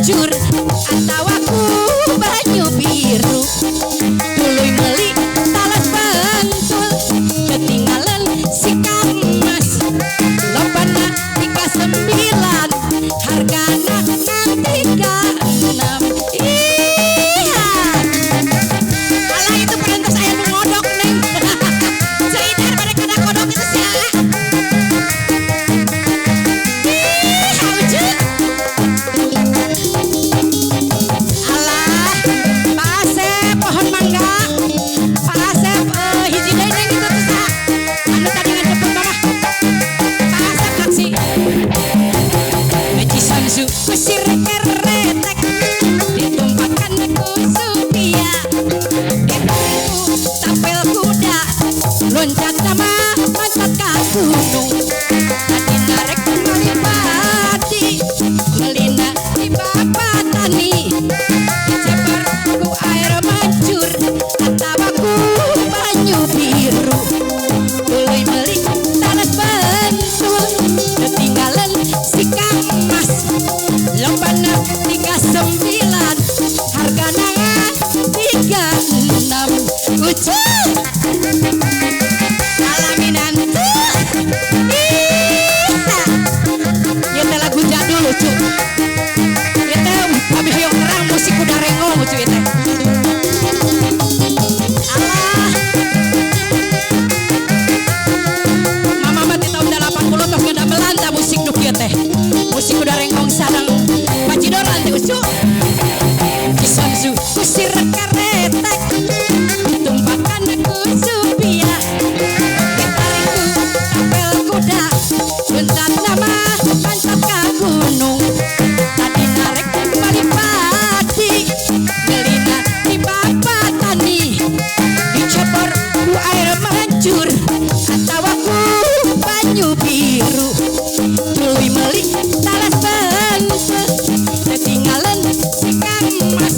Mancur atawa ku banyu biru, tuluy meuli talas Bantul, ketinggalan si Kang Mas. Lobana 39, hargana ngan 36. Iya, alah, itu parantos aya nu ngodok, Neng. Cerita pada kana kodok itu sih. Ih, lucu. Alah, Pak Asep, pohon mangga. Pak Asep, hiji deui, Neng, itu tuh saha? Anu tadi ngajemput Mama. Pak Asep taksi. Cisangsu kusir keretek ditumpakan ku supia, ditarik ku tapel kuda, loncat sama mancat ka gunung. Tadi narek meuli padi, melina di bapak tani, diceber ku air mancur atawa ku banyu biru, tuluy meuli talas Bantul, ketinggalan si Kang Mas. Lobana 39, hargana 36. Ucu alaminan tuh. Ih, ya teh lagu jadul, lucu ya teh. Kami hoyong terang musik kuda renggong, lucu ya teh. Alah, Mama mah di tahun 80 tos ngadamelan tah musik nu kieu teh, musik kuda renggong sareng bajidoran teh, ucu. Cisangsu kusir keretek ditumpakan ku supia, ditarik ku tapel kuda, loncat nama pancat ka gunung. Tadi narek meuli padi, melina di bapak tani, dicepor ku air mancur atawa ku banyu biru, tuluy meuli talas Bantul, ketinggalan si Kang Mas.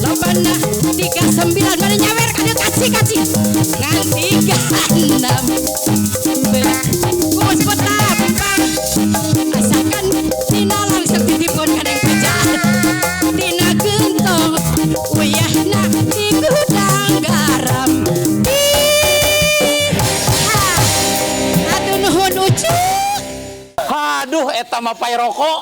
Lobana 39, mana nyawer kadieu kaci kaci ngan 36. Ku tapang asalkan tina langsung titipun ka Neng Peja tina gentong, uyahna di gudang garam. Ih, ha. Aduh, nuhun, Ucu. Aduh, eta mah pai rokok.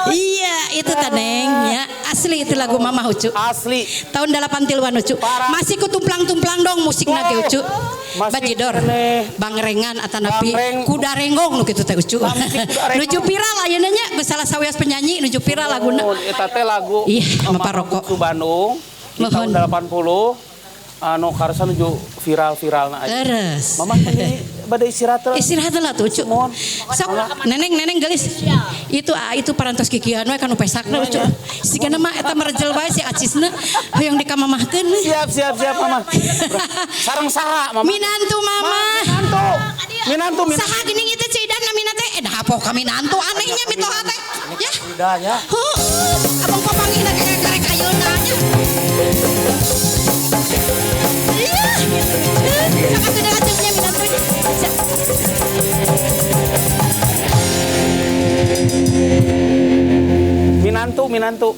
Iya, itu ta, Neng, ya. Asli itu lagu Mama, Ucu. Asli. Tahun 8 tiluan, Ucu. Parah. Masih ku tumplang-tumplang dong musik ge, Ucu. Masih Bajidor. Keneh. Bangrengan atanapi Bangreng. Kuda renggong nu kitu teh, Ucu. Musik kuda renggong. Nuju viral ayeuna nya, geus salah sawios penyanyi nuju viral laguna. Oh, eta teh lagu Iya, Mama Bapak Rokok. Bungsu Bandung di Mohon. tahun 80 anu karsa nuju viral-viralna aja. Leres. Mama ini bade istirahat lah. Istirahat lah tuh, Ucu. Mohon. Sok, Neneng, Neneng gelis. Itu ah, itu parantos kikieuan we kanu pesakna, Ucu. Sigana mah eta merejel wae si acisna hoyong dikamamahkeun. Siap, siap, siap, Mama. Sareng saha, Mama? Minantu Mama. Minantu. Minantu, minantu. Saha geuning itu Cidan namina teh? Eh, dah poho ka minantu, anehnya mitoha teh. Ya. Udah ya. Heuh, abang papanggihna karek ayeuna nya. Iya, gitu. Sok atuh dilajengnya minantunya. Siap. Minantu, minantu.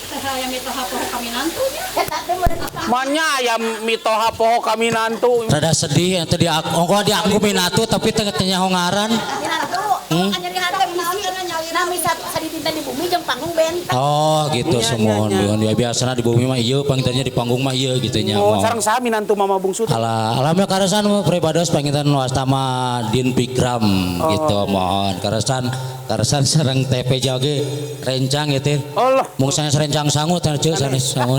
Saha yang mitoha poho ka minantu nya? Manya aya mitoha poho ka minantu. Rada sedih ente di ongko di aku minatu tapi teu teu nyaho ngaran. Minantu, kan nyeri hate misi. Nami sadidinten di bumi jeung panggung benten. Oh, gitu. Iya, Semohon iya. ya biasana di bumi mah ieu, pangintennya di panggung mah ieu gitu nya. Oh, Mohon. sareng saha minantu Mama Bungsu teh? Alah, alhamdulillah karasan pribados panginten wastama Din Pikram gitu, mohon karasan karasan sareng TP oge rencang gitu. Allah. Mung sanes rencang sangu teh, Ceu, sanes sangu.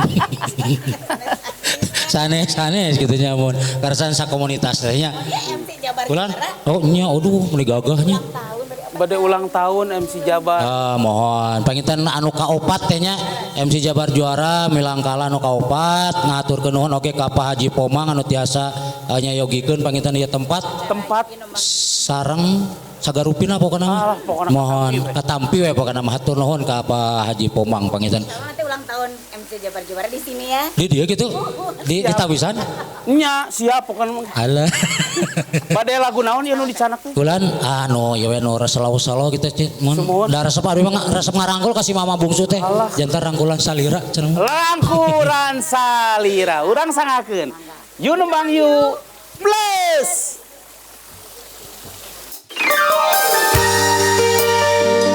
Sanes sanes gitu nya, mun karasan sakomunitas teh nya. Ya MC Jabar Bulan Juara. oh nya, aduh, meuni gagahnya. Tahun beri apa? Bade ulang tahun MC Jabar. Ah, mohon panginten anu kaopat teh nya MC Jabar Juara milangkala anu kaopat, ngaturkeun nuhun oge ka Pak Haji Pomang anu tiasa nyayogikeun panginten ieu tempat Tempat sareng sagarupina pokona mah. Alah, pokona Mohon katampi we. Katampi we pokona mah, hatur nuhun ka Pak Haji Pomang panginten. Sama nanti ulang tahun MC Jabar Juara di sini ya. Di dia gitu di tawisan. Nya siap pokoknya. Alah. Bade lagu naon ieu nu dicanak teh? Kulan anu ieu we nu reselaw-selaw kitu teh. Mun da resep abdi mah resep ngarangkul ka si mama bungsu teh. Jantan rangkulan salira cenah. Rangkulan salira. Urang sangakeun. Yu nembang yu. Bless.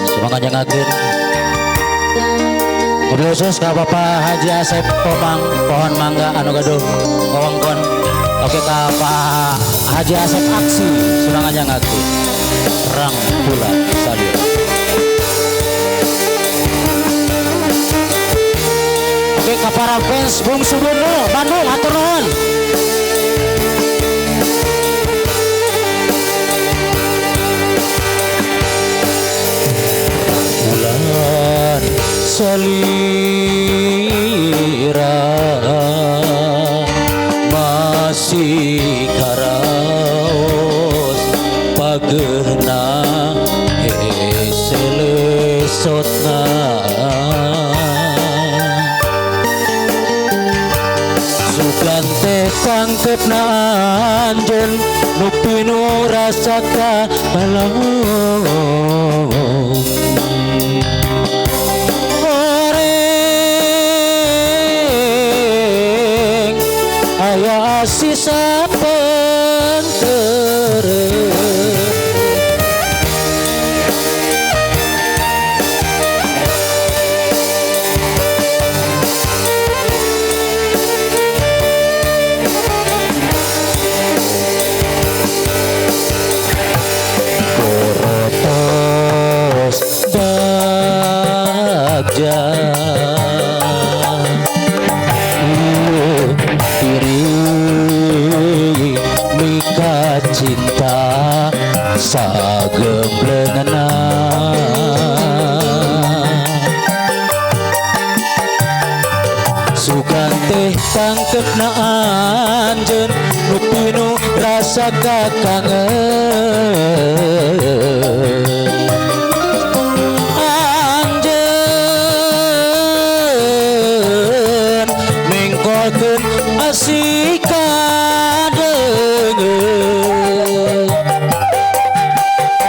Semoga jangakeun. Mobil khusus ka Bapak Haji Asep Pomang Pohon Mangga anu gaduh wewengkon. Oke ka Pak Haji Asep Aksi semangat jangakeun. Rangkulan salira. Oke ka para fans Bungsu Bundul Bandung hatur nuhun. Bulan salira masih karaos pageuna hese lesotna sugan teh tangkepna anjeun nu pinu rasa ka balong. Aya sisa pentere korotos bagja cinta sagemblengeuna sugan teh tangkepna anjeun nu pinu rasa kakangen anjeun mengkolkeun asik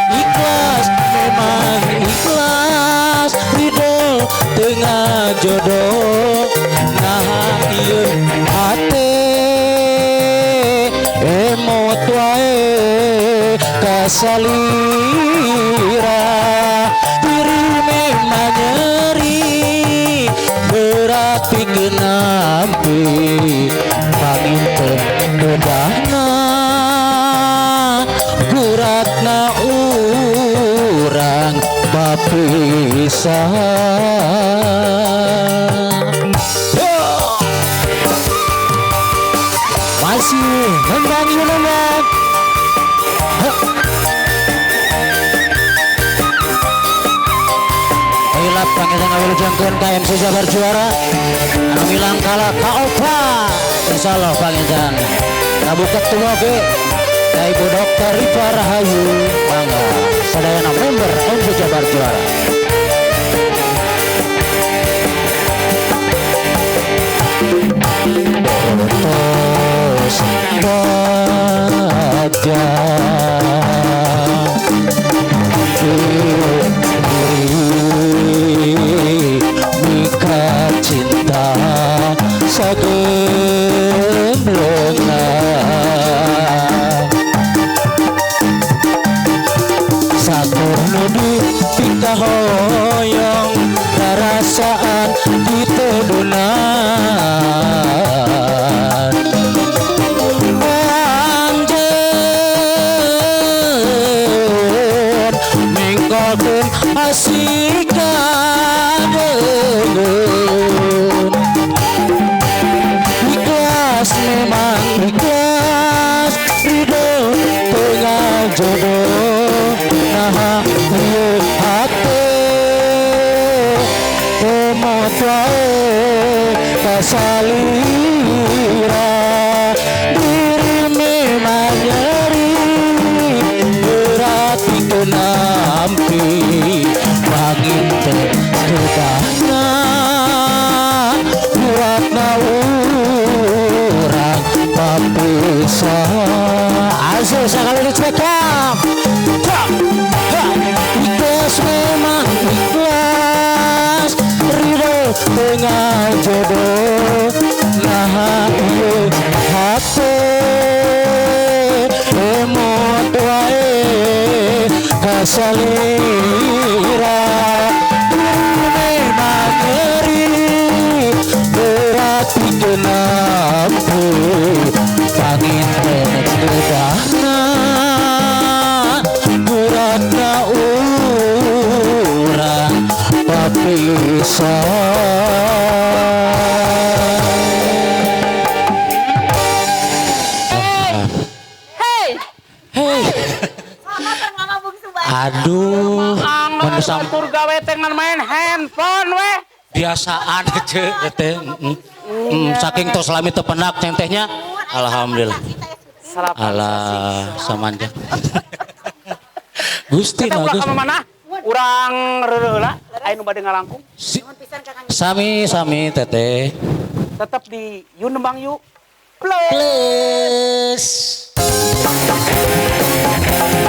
ikhlas memang ikhlas ridho tengah jodoh nah ieu hate emot wae kasalira diri memang nyeri berarti kenampi panginten bedahna guratna urang bapisah. Masih nembang nembang. Hilap pangeran ngawilujengkeun ka MC Jabar Juara anu milang kalah ka opat insyaallah pangeran kabuket tumoge ka Ibu Dr. Rifa Rahayu mangga sadayana member MC Jabar Juara. Terus baca mika cinta sagemblengna sakur nu dipikahoyong karasaan ditedunan anjeun mengkolkeun asik kadeungeun ikhlas memang ikhlas ridho tengah jodoh nah ieu hate emot wae kasalira diri memang nyeri berarti kenampi panginten kedahna buatna urang papisah. Sekali dicekap. Ha, ha. Ikhlas memang ikhlas, ridho dengan jodoh. Nah, ieu hate emot wae kasalira. Memang ngeri berarti kenapa panginten kedahna beratna urang papisah. Hey, Hei, sama mama bungsu banget. Aduh, mun sam Batur gawe teh ngan main handphone weh. Biasaan ce teh. Saking tos lami teu penak centehnya. Alhamdulillah. Salapan. Alah, samanja. Gusti Kita ulah bagus. ka mana? Urang reureuh heula, aya nu bade ngalangkung. Sami sami, Teteh. Tetep di Yuk Nembang Yuk. Plus. Plus.